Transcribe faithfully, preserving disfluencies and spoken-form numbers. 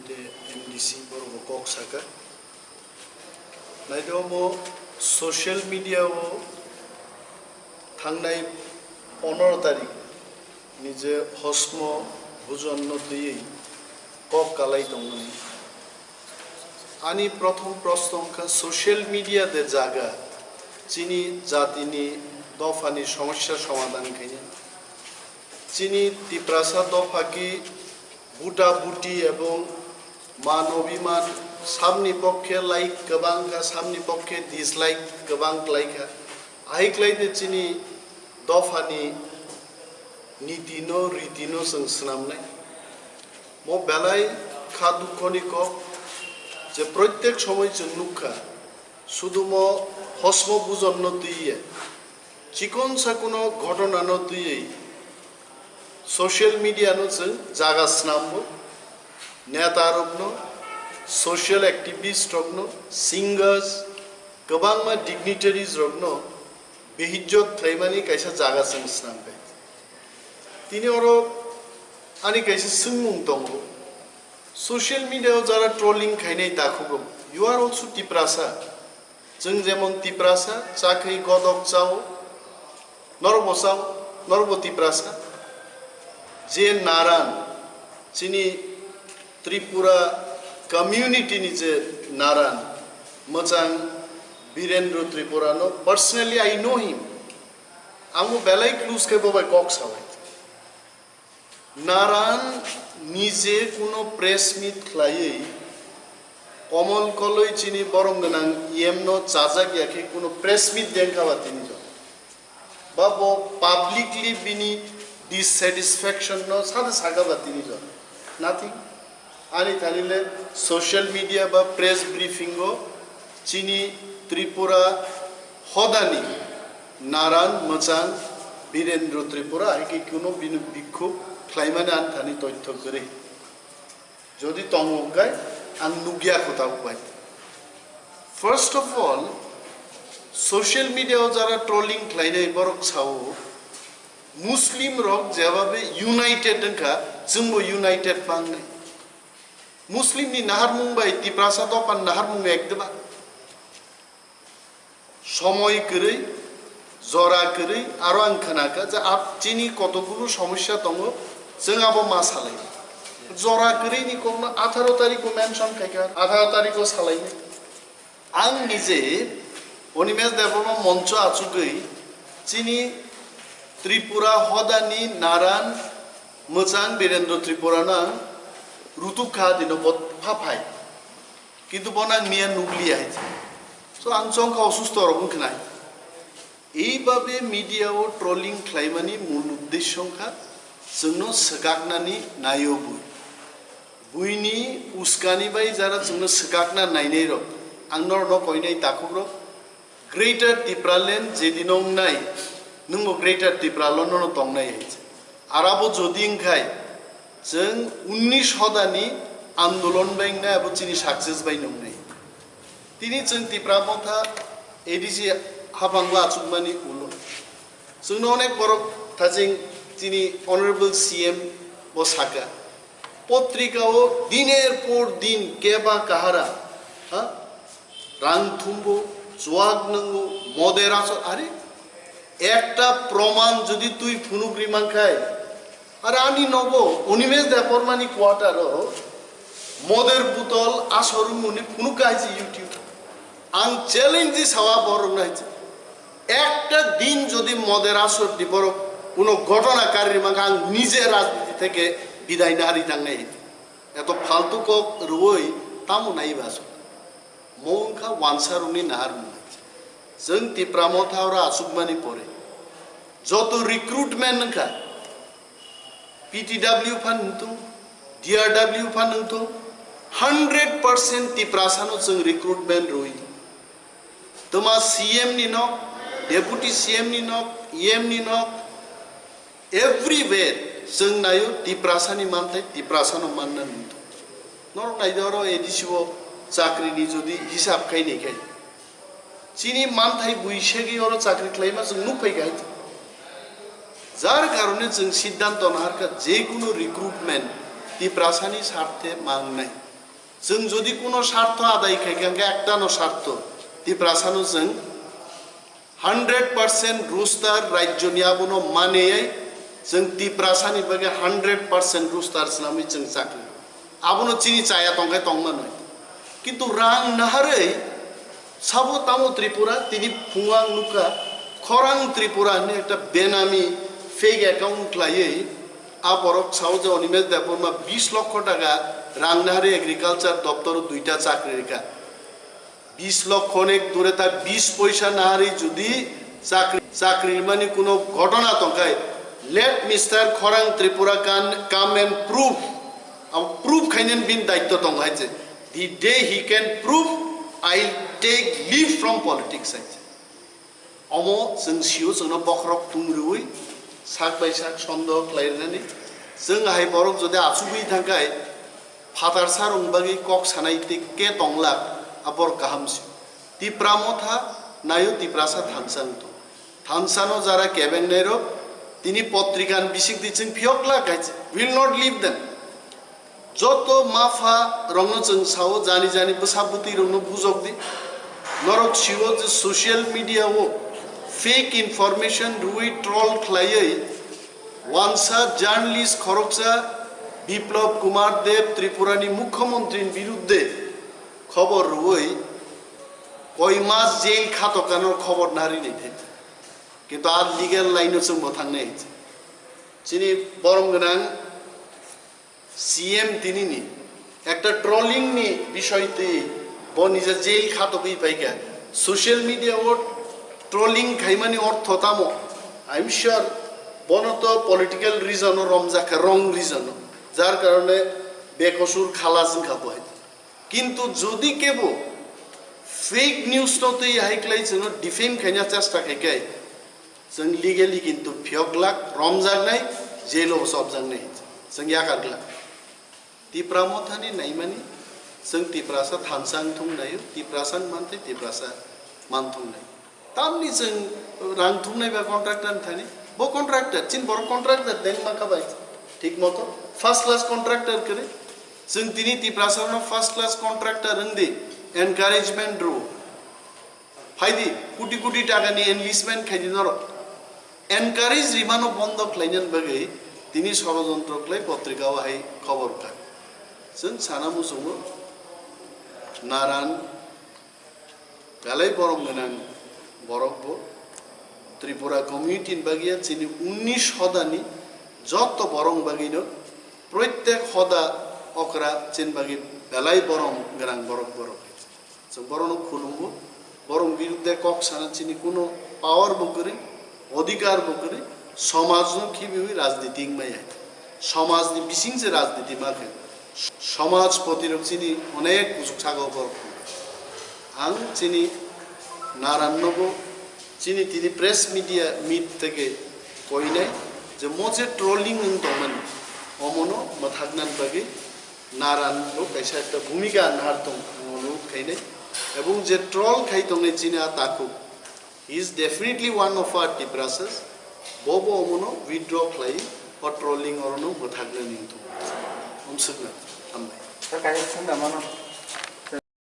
Tei M D C borok bo kok saka. Naidi omo social media o thangnai pondro tarik ni je hosmo bujon no twiwi kok kalai tongmani. Ani prothom proshno wngkha social media de jaga chini jatini dophani somosya somadhan khainai. Chini Tiprasa dopha ki buta buti ebong man obiman samni pokkhe like kwbang kha, samni pokkhe dislike kwbang klai kha. Ahai klai de chini dophani niti no, riti no chwng swnamnai. Mo belai kha dukho ni kok je proitek somoi chwng nukha, sudumo hosmo bujon no twiye, chikon sakuno ghotona no twiwi social media no chwng jaga snambo, neta rokno, social activist rokno, singers, kwbangma dignitaries rokno behijjot khlaimani kaisa jaga chwng snambai. Tini oro ani kaisa swngmung tongo, social media o jara trolling khainai takhugo, you are also Tiprasa. Chwng jemon Tiprasa, chakri godok chao, norbo chao, norbo Tiprasa. Je naran, chini Tripura community ni je naran, mwchang Birendra Tripura no, personally I know him. Ang bo belai close khe bo bai kok sabai. Naran nije kuno press meet khlaiwi komol kolwi chini borom gwnang E M no chajak ya khe kuno press meet dengkha ba tini jora. Ba bo publicly bini dissatisfaction no sade saka ba tini jora. Nothing. Ani thani le social media ba press briefing o chini Tripura hodani naran mwchang Birendra Tripura hai khe kuno bini bikhuk khlaimani ani thani toitho kwrwi. Jodi tongo hwnkhe ang nukya kho tabuk bai. First of all, social media o jara trolling khlainai borok sao, Muslim rok jebabe united wngkha, chwngbo united mangnai. Muslim ni naharmung bai Tiprasa dophan naharmung ek deba. Somoi kwrwi, jora kwrwi, aro ang khnakha je ap-, chini kotokgulo somosya tongo, chwng abo ma salai. Jora kwrwi ni kokno atharo tarikh o mention khaikha, atharo tarikh o salai. Ang nije Animesh Debbarma moncho achugwi chini Tripura hodani naran mwchang Birendra Tripura no ang rutuk kha dino bo phaphai. Kintu bono ang miya nukliya hai. So ang chongkha osusto rok wngkha nai. Eibabe media o trolling khlaimani mul uddesyo wngkha chwngno swkaknani naio bui. Buini uskani bai jara chwngno swkakna nainai rok, ang norokno koinai takhuk rok, Greater Tipraland jedino wngnai, nwngbo Greater Tipraland no tongnai hai se. Arabo jodi wngkhai, chwng unnish hodani andolon bai wngnai, abo chini success bai nwngnai. Tini chwng Tipra Motha A D C haphango achukmani ulo. Chwngno onek borok thajing chini Honorable C M bo saka. Potrika o diner por din keba kahara, ha? Rang thumbo, chuak nwngo, moder asor, are? Ekta proman jodi twi phunuk ri mankhai, are ani nogo, Animesh Debbarmani quarter o moder butol asor wngmani phunuk kaisi YouTube. Ang challenge di sawa borok nai. Ekta din jodi moder asor di borok kuno ghotona kari ri mankha, ang nije rajniti theke bidai nari tangnai. Eto faltu kok rwoi tamo nai ba asor. Mo wngkha wansa rokni naharmung. Chwng Tipra Motha oro achukmani pore joto recruitment wngkha, P T W phan wngthung, D R W phan wngthung, hundred percent Tiprasano chwng recruitment rwi. Twma C M ni nok, Deputy C M ni nok, E M ni nok, everywhere chwng naio Tiprasani manthai, Tiprasano manna nungthung. Norok naidi oro A D C o chakrini jodi hisab khai ni khai. Chini manthai bui segwi oro chakri khlaima chwng nuk phai khai. Jar karone chwng siddhanto naharkha je kunu recruitment Tiprasani sarthe mangnai. Chwng jodi kuno sartho adai khai kha, hwnkhe ektano sartho, Tiprasano chwng hundred percent roster rajyoni abono maneyai chwng Tiprasani bagwi hundred percent roster swnamwi chwng chakri. Abono chini chaya tongkhe tongmanwi. Kintu rang naharwi sabo tamo Tripura, tini phungo ang nukha, khorang Tripura hwnwi ekta benami fake account khlaiwi a borok sao je Animesh Debbarma bis lokho taka rang naharwi agriculture doptoro duita chakri rikha. Bis lokho nek dure ta bis poisa naharwi jodi chakri, chakri mani kuno ghotona tongkhai, let Mister Khorang Tripura can come and prove. Abo prove khainani bini daitto tongo hai je. The day he can prove, I'll take leave from politics hai je. Omo chwng sio chwngno bokhorok tung rwui sak bai sak sondoh khlai rwnani. Chwng hai borok jodi achugwi thangkhai, phatar sarung bagwi kok sanai tei ke tonglak, a borok kaham sio. Tipra motha naio Tiprasa thansa wngtong. Thansano jara kebeng nairok tini potrika ni bisik di chwng phiyok glak hai, will not leave them. Joto mapha rokno chwng sao, jani jani bwsa bwtwi rokno bujok di. Norok sio je social media o fake information rwui troll khlaiwi wansa journalist khoroksa Biplab Kumar Deb Tripura ni mukhyamantri ni birudde khobor rwui koi mas jail khato kano khobor nari ni thai. Kintu a legal line o chwng bo thangnai hai. Chini borom gwnang C M tinini ekta trolling ni bisoi twi bo nija jail khatogwi paikha. Social media o trolling khaimani ortho tamo? I'm sure bono to political reason o romjakha, wrong reason o, jar karone bekosur khalas wngkha bo hai. Kintu jodi kebo fake news no twi hai klai chwngno defame khaina chesta khai khai, chwng legally kintu phiyok glak, romjaknai, jail o chopjaknai, chwng yakar glak. Tipra mothani naimani, chwng Tiprasa thansa wngthung naio, Tiprasa wngmantwi Tiprasa manthung nai. Tamni chwng rang thumnai ba contractor thani, bo contractor, chin borok contractor deng ma kha bai, thik moto first class contractor kwrwi. Chwng tini Tiprasa no first class contractor wng di, encouragement rw. Phaidi, koti koti taka ni enlistment khaidi norok. Encourage rimano bondo khlainani bagwi tini sorojontro khlai potrika o hai khobor kha. Chwng sana muchungo Naran belai borom gwnang borok bo. Tripura community ni bagwi chini unnish hodani joto borok bagwino proitek hoda okra chini bagwi belai borom gwnang borok borok. Chwng borokno khulumgo, borok birudde kok sana chini kuno power bo kwrwi, odhikar bo kwrwi, somajno khibiwi rajniti wngmaya. Somajni bising se rajniti ma khe. Somaj poti rok chini onek kuchuk sago borok. Ang chini Naran nogo chini tini press media meet theke koinai je mo je trolling wng tongmani omono mwthaknani bagwi Naran bo kaisa ekta bhumika nahar tong, ang ono khainai. Ebong je troll khai tongnai chini a takhuk, he is definitely one of our Tiprasas. Bo bo omono withdraw khlai, o trolling orono mwthakna ning tong. Omsukna, hambai. Sir, kaisa sunda mano.